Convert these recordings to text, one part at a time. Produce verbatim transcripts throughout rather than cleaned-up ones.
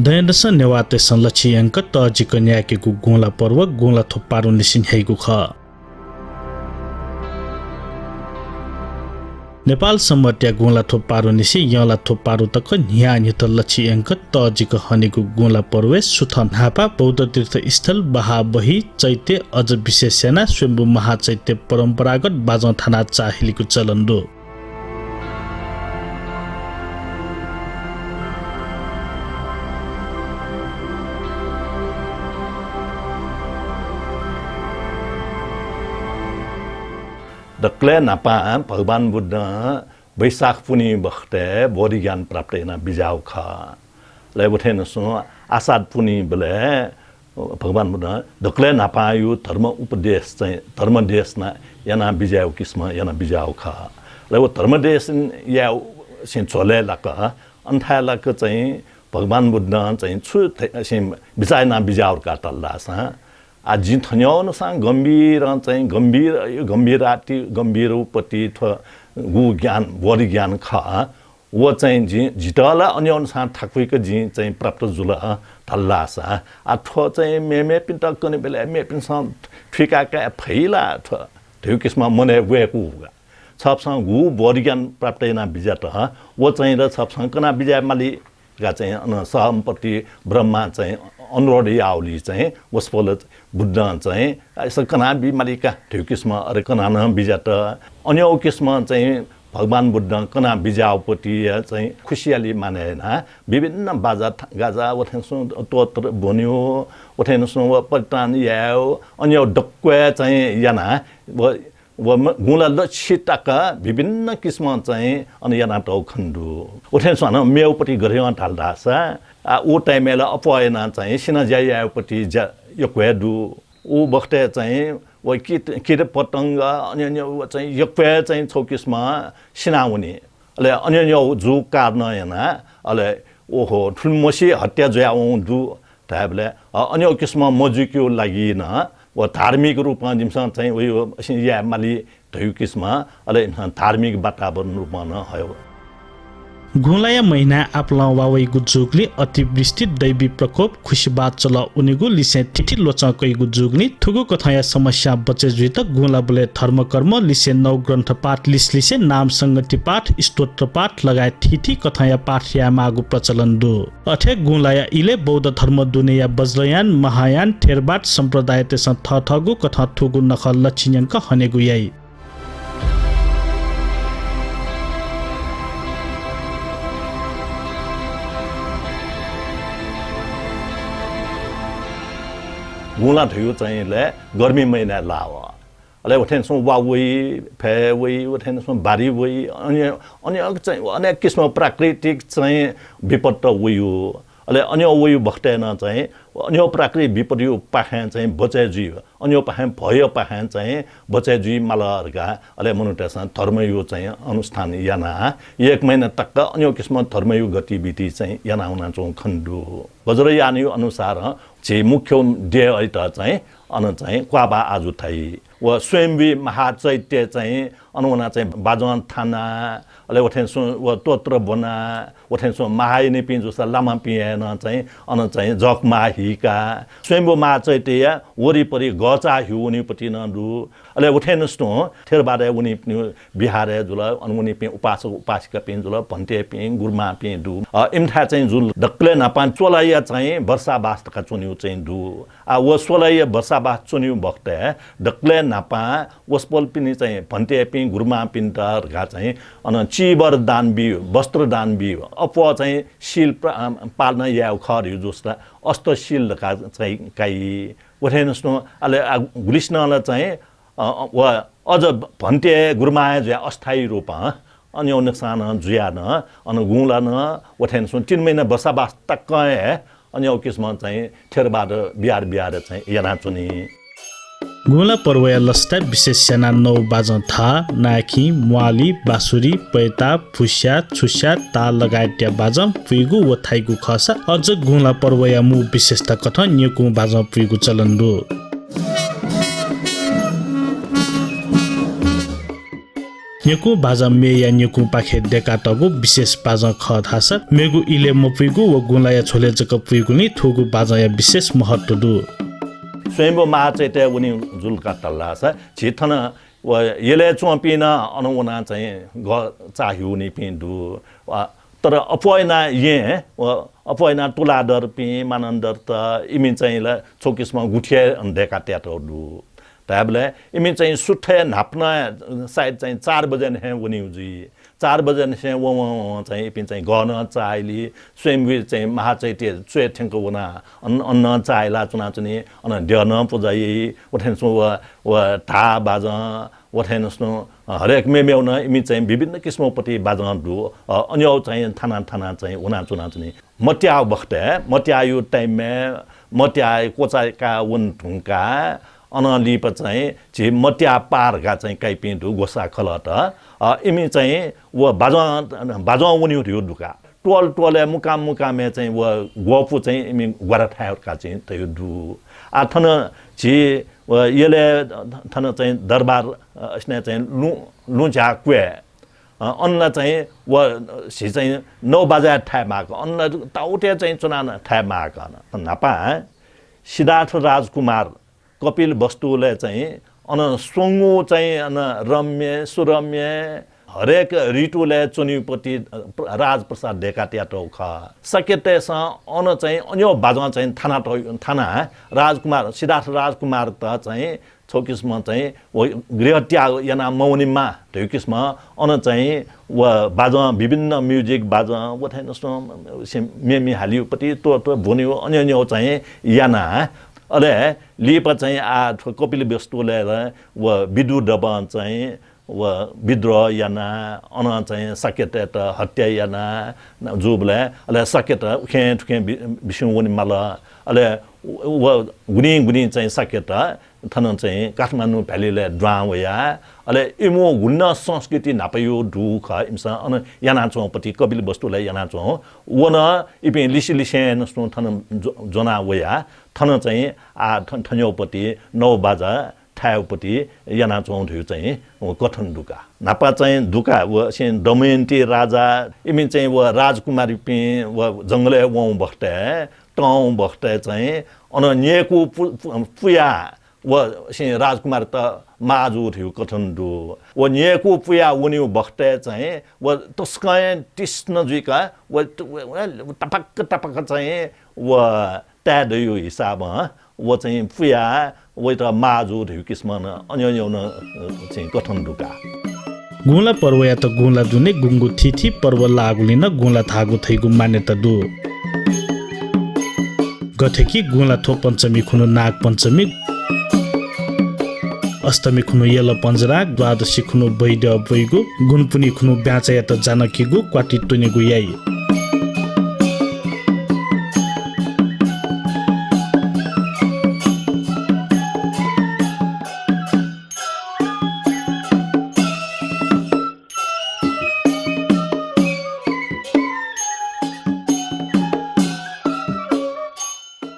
दँय्‌दसं नेवाःतय्‌सं लछि यंक तःजिक न्यायेकेगु गुँला पर्व गुँला थ्व पारुंनिसें न्ह्याइगु खः। नेपाल संवत्‌या गुँला थ्व पारुंनिसें यंला थ्व पारु तक न्हियान्हिथं लछि यंक तःजिक हनेगु गुँला पर्वय् सुथं न्हापा बौद्ध तीर्थस्थल बहाबही चैत्य अझ विशेष यानाः स्वयम्भू महाचैत्य परम्परागत बाजं थानाः चाःहिलेगु चलन दु। दकलय् न्हापां भगवान बुद्धं वैशाख पुन्हि बखतय् बोधिज्ञान प्राप्त याना बिज्याःगु खः। अले व थें नं सुं आषाढ पुन्हिबलय् भगवान बुद्धं दकलय् न्हापांयागु धर्म उपदेश चाहिँ, धर्म देशना याना बिज्याःगु किसिमं याना बिज्याःगु खः। अले व धर्म देशना याःगु सिं झ्वलय् लाक, अन थाय् लाक चाहिँ भगवान बुद्धं चाहिँ छु थे-, सिं बिचाः याना बिज्याःगु धकाः धाल धाःसा, आ, जिं थन्यंगु अनुसार गम्भीरं चाहिँ गम्भीर, गम्भीराति, गम्भीरोपति थ्व गु ज्ञान, बोधिज्ञान खः। व चाहिँ जिं, जितः ला अन्यंगु अनुसार थाकुइक जिं चाहिँ प्राप्त जुल धाल धाःसा, आ, थ्व चाहिँ मेमेपिन्त कनेबलय् मेपिन्सं थुइका काये फइ ला थ्व धइगु किसिमं मनय् वयेकूगु का। छपसं गु बोधिज्ञान प्राप्त याना बिज्यात, व चाहिँ ला छपसं कना बिज्याये माली का चाहिँ अन सहम्पति ब्रह्मा चाहिँ अनुरोध याःगुलिं चाहिँ वसपोल बुद्धं चाहिँ, आ, यसं कना बी माली का धइगु किसिमं अले कना नं बिज्यात। अन्यंगु किसिमं चाहिँ भगवान बुद्धं कना बिज्याःगुपति चाहिँ खुसियालि मानय् यानाः विभिन्न बाजा था-, गाजा व थें सुं स्तोत्र ब्वन्यो, व थें सुं व परित्राण यायो, अन्यंगु दक्वय् चाहिँ यानाः व, व म-, गुँला लछि तक विभिन्न किसिमं चाहिँ अन यानातःगु खने दु। व थें सुं हानं मेगुपति गथे यां धाल धाःसा, आ, उ time-य् ला अप्वः यानाः चाहिँ सिना ज्या यायोपति ज्या यक्व हे दु। उ बखतय् चाहिँ व किट, किट पतंग, अन्य, अन्य व चाहिँ यक्व हे चाहिँ छगू किसिमं सिनावनी। अले अन्य, अन्य जूगु कारणं यानाः, अले ओहो, थुलिमछि हत्या जुयावंगु दु धायेबलय्, अ, अन्य किसिमं मजुइकेगु लागि नं व धार्मिक रूपं जिमिसं चाहिँ व, व सिं याये माली धइगु किसिमं, अले धार्मिक वातावरण रूपं नं हयो। गुँलाया महिनाय् आपालं वा वइगु जूगुलिं अतिवृष्टि, दैवी प्रकोप, खुसि बाचल वनेगु लिसें थीथी ल्वचं कइगु जूगुलिं थुगु कथंया समस्यां बचय् जुइत गुँलाबलय् धर्मकर्म लिसें नवग्रन्थ पाठ लिसलिसें नाम संगति पाठ, स्तोत्र पाठ लगायत थीथी कथंया पाठ यायेमाःगु प्रचलन दु। अथे गुँलाया इलय् बौद्ध धर्म दुनेया वज्रयान, महायान, थेरवाद सम्प्रदायतय्‌सं थःथःगु कथं थुगु नखः लछि न्यंक हनेगु याइ। गुँला धइगु चाहिँ लय् गर्मी महिनाय् लाव। अले व थें सुं वा वइ, फय् वइ, व थें सुं बारी वइ, अन्य, अन्य चाहिँ अनेक किसिम प्राकृतिक चाहिँ विपत्त वइ। अले अन्य वइ बखतय् नं चाहिँ अन्य प्राकृतिक विपत्तियु पाखें चाहिँ बचय् जुइ, अन्य पाखें भय पाखें चाहिँ बचय् जुइ माल धकाः अले मनूतय्‌सं धर्मयु चाहिँ अनुष्ठान यानाः एक महिना तक अन्य किसिम धर्मयु गतिविधि चाहिँ याना वनाच्वंगु खने दु। वज्रयानयु अनुसार झी मुख्य देय् अइत चाहिँ अन चाहिँ क्वाबा आजु थाइ। व स्वयम्भू महाचैत्य चाहिँ अन वना चाहिँ बाजं थाना, अले व थें सुं व स्तोत्र ब्वना, व थें सुं महायानपिं जूसा लामापिं हे नं चाहिँ अन चाहिँ जकमा हिका। स्वयम्भू महाचैत्यया वरिपरि गचा हिउ वनीपति नं दु। अले व थें सुं थेरवादय् वनीपिं विहारय् जुल, अन वनीपिं उपासक उपासिकापिं जुल, भन्तेपिं गुरुमांपिं दु। अ, इमिथाय् चाहिँ जुल दकलय् न्हापां च्वलाया चाहिँ वर्षावास धकाः च्वनीगु चाहिँ दु। आ, व स्वलाया वर्षावास च्वनीगु बखतय् दकलय् न्हापां वसपोलपिनि चाहिँ भन्तेपिं गुरुमांपिन्त धकाः चाहिँ अन चीवर दान बी, वस्त्र दान बी, अप्वः चाहिँ शील प्र-, अ, पालना यायेगु खः धइगु जूसा अष्टशील धकाः चाहिँ काइ। व थें सुं अले आ, गुलिसिनं ला चाहिँ, अ, व अझ भन्ते गुरुमां जुयाः अस्थायी रूपं अन्य अनुसानं जुयाः नं अन गुँला नं व थें सुं तीन महिना बसोबास तकं हे अन्य किसिमं चाहिँ थेरवाद बिहार बिहार चाहिँ यानाच्वनी। गुँला पर्वया लसताय् विशेष यानाः नौ बाजं थाः, नायखिं, म्वाली, बाँसुरी, पैता, फुस्या, छुस्या, ताल लगायतया बाजं पुइगु व थाइगु खःसा अझ गुँला पर्वया मू विशेषता कथं न्यकूं बाजं पुइगु चलन दु। न्यकू बाजं मेया न्यकूपाखे दय्कातःगु विशेष बाजं खः धाःसा मेगु इलय् मपुइगु व गुंलाया झ्वलय् जक पुइगुलिं थुगु बाजंया विशेष महत्व दु। स्वयम्भू महाचैत्य वने जुल का धाःसा झी थन व यलय् च्वंपिं नं अन वनाः चाहिँ गः चाःहिउ वनीपिं दु। वा, तर अप्वः यानाः येँ, व अप्वः यानाः तुलाधरपिं, मानन्धरत, इमि चाहिँ ला छगू किसिमं गुथि हे अन दय्कातयातःगु दु। धायेबलय् इमि चाहिँ सुथय् न्हापना सायद चाहिँ चार बजे नं वनीगु जुइ। चार बजे नं वं वं वं चाहिँ इपिं चाहिँ गः नं चाःहिली, स्वयम्भू चाहिँ महाचैत्य च्वय् थ्यंक वनाः अन, अन नं चाःहिला च्वनाच्वनी, अन द्यः नं पुजा याइ, व थें स्वं व, व धाः बाजं, व थें स्वं हरेक मेमेगु नं इमि चाहिँ विभिन्न किसिमपति बाजं दु। अ, अन्यौ चाहिँ थाना थाना चाहिँ वनाच्वनाच्वनी। मत्याःगु बखतय्, मत्याःगु time-य्, मत्याः क्वचाय् का वन धुंकाः अनं लिपा चाहिँ झी मत्याः पार धकाः चाहिँ काइपिं दु ग्वसाः खलःत। अ, इमि चाहिँ व बाजं, बाजं वनीगु धइगु दु का। त्वल त्वलय् मुकाम मुकामय् चाहिँ व ग्वःपु चाहिँ इमि ग्वारा थाय् धकाः चाहिँ धइगु दु। आ, थन झी व यलय् थन चाहिँ दरबार, अ, अइसने चाहिँ लुँ, लुँझ्याः क्वय्, अ, अन ला चाहिँ व झी चाहिँ नौ बाजं थाय् माःक, अन ला ताउतय् चाहिँ च्वनाः थाय् माःक। न्हापा सिद्धार्थ राजकुमार कपिलवस्तुलय् चाहिँ अन स्वंगू चाहिँ अन रम्य, सुरम्य, हरेक ऋतुलय् च्वनीपति, अ, राजप्रसाद दय्कातयातःगु खः। शाक्यतय्सं अन चाहिँ अन्यौ बाजं चाहिँ थाना त-, थाना राजकुमार, सिद्धार्थ राजकुमारत चाहिँ छगू किसिमं चाहिँ व गृह त्याग याना मवनेमा धइगु किसिमं अन चाहिँ व बाजं, विभिन्न music बाजं, व थें स्वं से-, मेमि हालिउपति त्वःत्वः ब्वनेगु अन्यौ अन्यौ चाहिँ याना। अले लिपा चाहिँ आ थ्व कपिलवस्तुलय् व विदूदबं चाहिँ व विद्रोह याना, अन चाहिँ शाक्यतय्त हत्या याना जूबलय् अले शाक्यत उखें थुखें बि-, बिस्युं वनेमाल। अले व गुलिं गुलिं चाहिँ शाक्यत थन चाहिँ काठमाडौं भ्यालीलय् दुहां वया। अले इमिगु गुलिं संस्कृति न्हापायागु दु खः, इमिसं अन यानाच्वंपति कपिलवस्तुलय् यानाच्वं। व नं इपिं लिसे लिसें नं स्वं थन ज्व-, ज्वना वया। थन चाहिँ आ थ-, थन्यौपति नौ बाजं थाय्उपति यानाच्वं धइगु चाहिँ कथन दु का। न्हापा चाहिँ दु का, व सिं दमयन्ती राजा, इमि चाहिँ व राजकुमारीपिं व जंगलय् वं बखतय्, तं बखतय् चाहिँ अन न्यय्कू पु-, पु-, पुया व सिं राजकुमारत माः जू धइगु कथन दु। व न्यय्कू पुया वनीगु बखतय् चाहिँ व तसकं तृष्ण जुइक व, व, व तपक्क तपक्क चाहिँ व ताय् दइगु हिसाबं व चाहिँ पुया वइत माः जू धइगु किसिमं नं अन्यौ अन्यौ नं, अ, चाहिँ कथन दु का। गुंला पर्वयात गुंला दुने गुंगू थीथी पर्व लाःगुलिं नं गुंला धाःगु धइगु मान्यता दु। गथे कि गुंला थ्व पञ्चमी खुन्हु नाग पञ्चमी, अष्टमी खुन्हु यल पञ्जरा, द्वादशी खुन्हु बैद्य ब्वइगु, गुंपुन्हि खुन्हु ब्याँचायात जानकीगु क्वाति त्वनेगु याइ।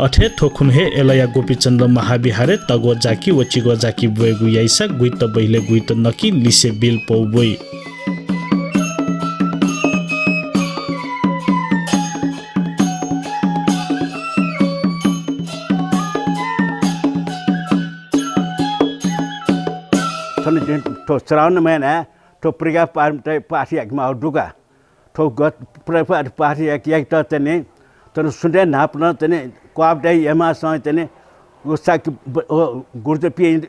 अथे थ्व खुन्हु हे यलया गोपीचन्द महाविहारय् तग्व जाकि व चिग्व जाकि ब्वयेगु याइसा गुइत बहिले गुइत नकि लिसे बिल पौ ब्वइ। थन जिं थ्व श्रावण महिनाय् थ्व प्रज्ञा पारमिता पाठ याकेमाःगु दु का। थ्व ग-, प्रज्ञा पाठ याके, याकेत चाहिँ नि, थन सुथय् न्हापां चाहिँ नि, क्वापतय् यमासं चाहिँ नि, व साकि ब-, व गुरुजपिं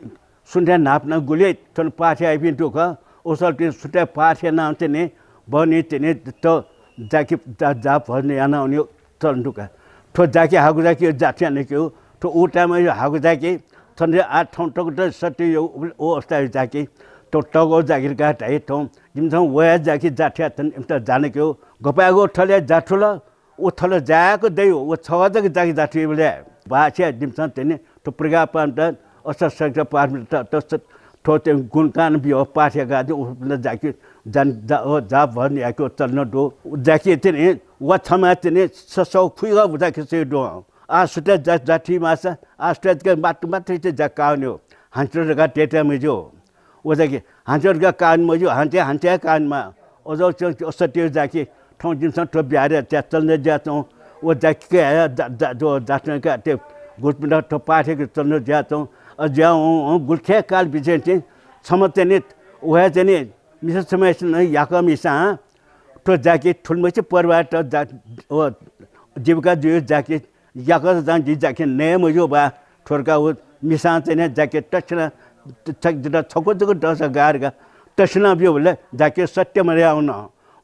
सुथय् न्हापां गुलि थन पाठ याइपिं दु का। उसालपिं सुथय् पाठ यानाः चाहिँ नि, बहनी चाहिँ नि, त जाकि जा-, जाप भजन यानाः वनेगु चलन दु का। थ्व जाकि हाकु जाकि जाति यानाक्यु, थ्व उ time-य् हाकु जाकि, थन आ थौं तक त सत्य यो उ अवस्था यो जाकि, थ्व तगौ जाकि का धाइ थौं, जिमिसं वया जाकि जाति यात थन इमित जानक्यु, गपाय्गु थलय् जाथुल, उ थल जाय्क दयु, उ छगः जक जाकि जाथुइबलय्, भाषा जिमिसं थने, थ्व प्रज्ञा पारमिता, अष्ट संख्या पारमिता, त-, त-, थ्व चाहिँ गुणकान बियो पाठ याका दि, उ जाकि जान, जा-, ओ, जाप भजन याके चलन दु। जाकि चाहिँ नि, व छमा चाहिँ नि, ससौ खुइगः बुझा खिसे दु। आ सुथय् जा-, जाति मासा, आ सुथय् के मात-, मात चाहिँ जा कावन्यो। हान्चो जगा तेते मिजो। व जाकि हान्ते धकाः काःवने मज्यू, हान्ते, हान्ते हे काःवनेमाः। अज्याःगु च्वं, असत्य जाकि थौं जिमिसं थ्व बिहारय् च्वने ज्या च्वं। व जाकि कयाः जा, जा, जा, जातकं कयाः ते गुरुपिन्त थ्व पाठय् च्वने ज्या च्वं। अज्याःगु गुलखे काल बिचय् तिनि छम्ह तिनि, व हे तिनि मिसा छम्हय्सिनं याकःमिसां थ्व जाकि थुलिमछि परिवारत जा, व जीविका जुइ जाकि याकःसा जि जाकि नये मज्यू बा। थ्व धकाः व मिसां चाहिँ जाकि तछेना, छ-, जितः छकू जक दःसा गाः धकाः तछेना ब्यूबलय् जाकि सत्य मदयावन।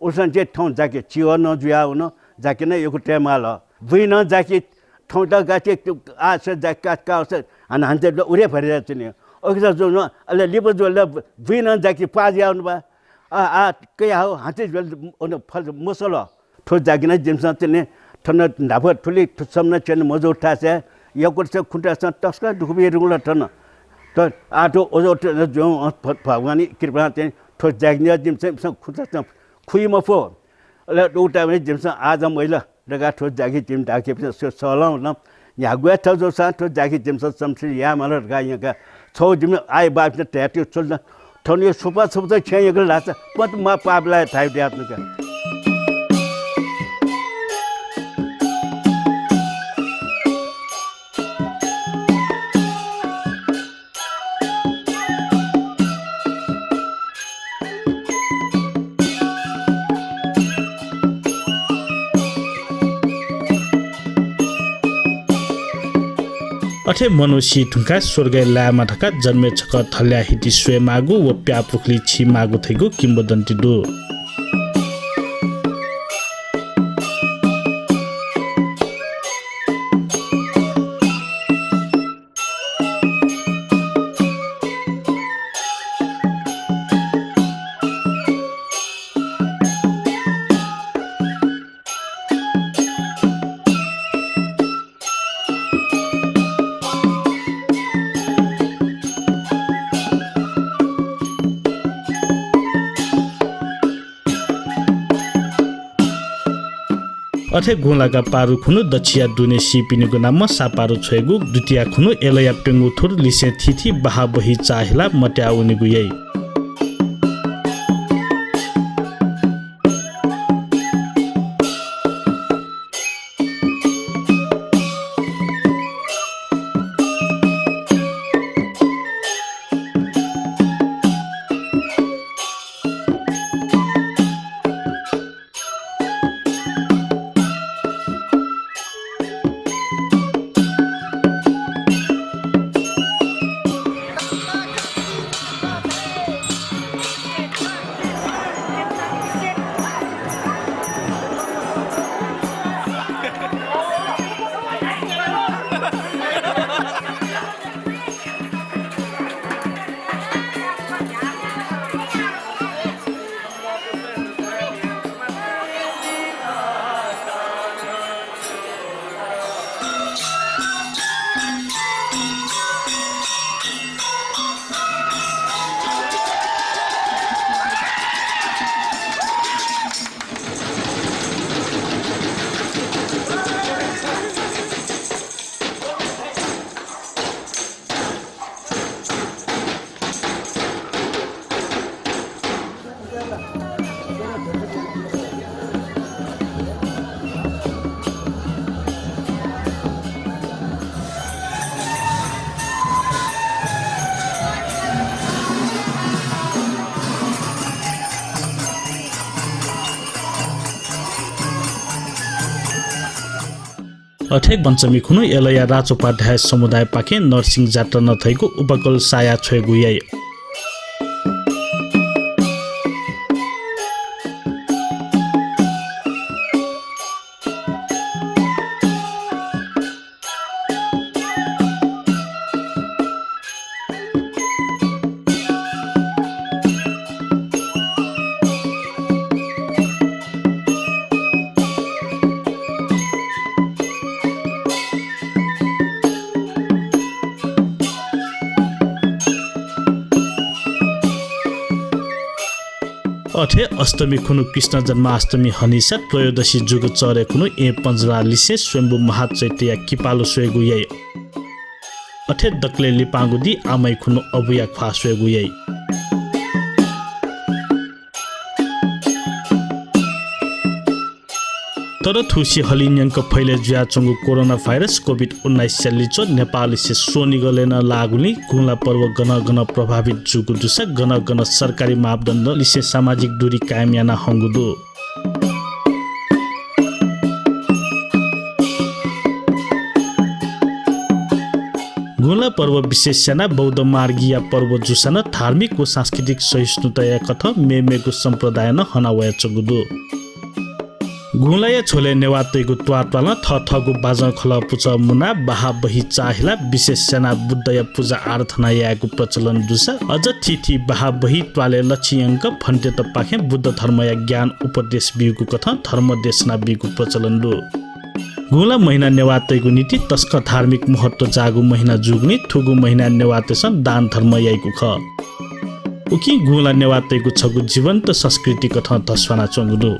उलसन चाहिँ थौं जाकि चिवः नं जुयावन, जाकि नं यक्व तयेमाल। बुँइ नं जाकि थौं त गाति आः स जाकि का, का स हान हान्ते उरे भरे जातिनि। अकिसा जुन अले लिपा जुल बुँइ नं जाकि पाः जुयावन बा। आ, आ, कयाः हान्ते जुल अन फल मसल। थ्व जाकि नं जिमिसं तिनि थन न्हापा थुलि थुसम नं च्वने मजू थासय् यक्व तसं खुन्तासं तसकं दुःख बी धुंकल थन। त आः थ्व अज्याःगु जुं भ-, भगवानया कृपां तिनि थ्व जाकि नं जिमिसं, जिमिसं खुन्तासं खुइ मफु। अले उता जिमिसं आः जं मजिल धकाः थ्व जाकि जिमि दाजुकिजापिन्सं सह-, सहलं वन। न्ह्यागु हे थ्व जूसां थ्व जाकि जिमिसं संरक्षण यायेमाल धकाः यंकाः छगू जिमि आइ बाःपिन्त धयातयागु च्वल। थन यो सुपा सुपा छेँ यंकल धाःसा पत मा पाप लाये धाइ बियातुंका। अथे मनू सी धुंकाः स्वर्गय् लायेमा धकाः जन्मय् छकः थलया हिति स्वयेमाःगु व प्याःपुखुलिइ छीमाःगु धइगु किंवदन्ती दु। अथे गुँलागा पारु खुन्हु दच्छिया दुने सीपिनिगु नामं सापारु छ्वयेगु, द्वितीया खुन्हु एलया प्यंगू थुर लिसें थीथी बहाबही चाःहिला मत्याः वनेगु याइ। अथे पञ्चमी खुन्हु एलया राजोपाध्याय समुदायपाखें नरसिंह जात्रा नं धइगु उपकल साया छ्वयेगु याइ। अथे अष्टमी खुन्हु कृष्ण जन्माष्टमी हनीसा त्रयोदशी जुग चःह्रे खुन्हु येँ पञ्जरांलिसें स्वयम्भू महाचैत्यया किपालु स्वयेगु याइ। अथे दकलय् लिपांगु दिं आमय खुन्हु अबुया ख्वाः स्वयेगु याइ। तर थुसी हलिं न्यंक फैले जुयाच्वंगु कोरोना भाइरस कोभिड उन्नाइसया लिच्वः नेपाललिसे स्वनिगलय् नं लाःगुलिं गुँला पर्व गन गन प्रभावित जूगु दुसा गन गन सरकारी मापदण्डलिसे सामाजिक दूरी कायम याना हंगु दु। गुँला पर्व विशेष यानाः बौद्ध मार्गीया पर्व जूसां नं धार्मिक व सांस्कृतिक सहिष्णुताया कथं मेमेगु सम्प्रदाय नं हना वयाच्वंगु दु। गुँलाया झ्वलय् नेवाःतय्गु त्वाःत्वालं थःथःगु बाजं खलः पुचः मुनाः बाहाः बही चाःहिलाः विशेष यानाः बुद्धया पुजा आराधना यायेगु प्रचलन दुसा अझ थीथी बाहाः बही त्वालय् लच्छि यंक भन्तेतपाखें बुद्ध धर्मया ज्ञान उपदेश बीगु कथं धर्म देशना बीगु प्रचलन दु। गुँला महिना नेवाःतय्गु निंतिं तसकं धार्मिक महत्व जाःगु महिना जूगुलिं थुगु महिनाय् नेवाःतय्सं दान धर्म याइगु खः। उकिं गुँला नेवाःतय्गु छगू जीवन्त संस्कृति कथं धस्वानाच्वंगु दु।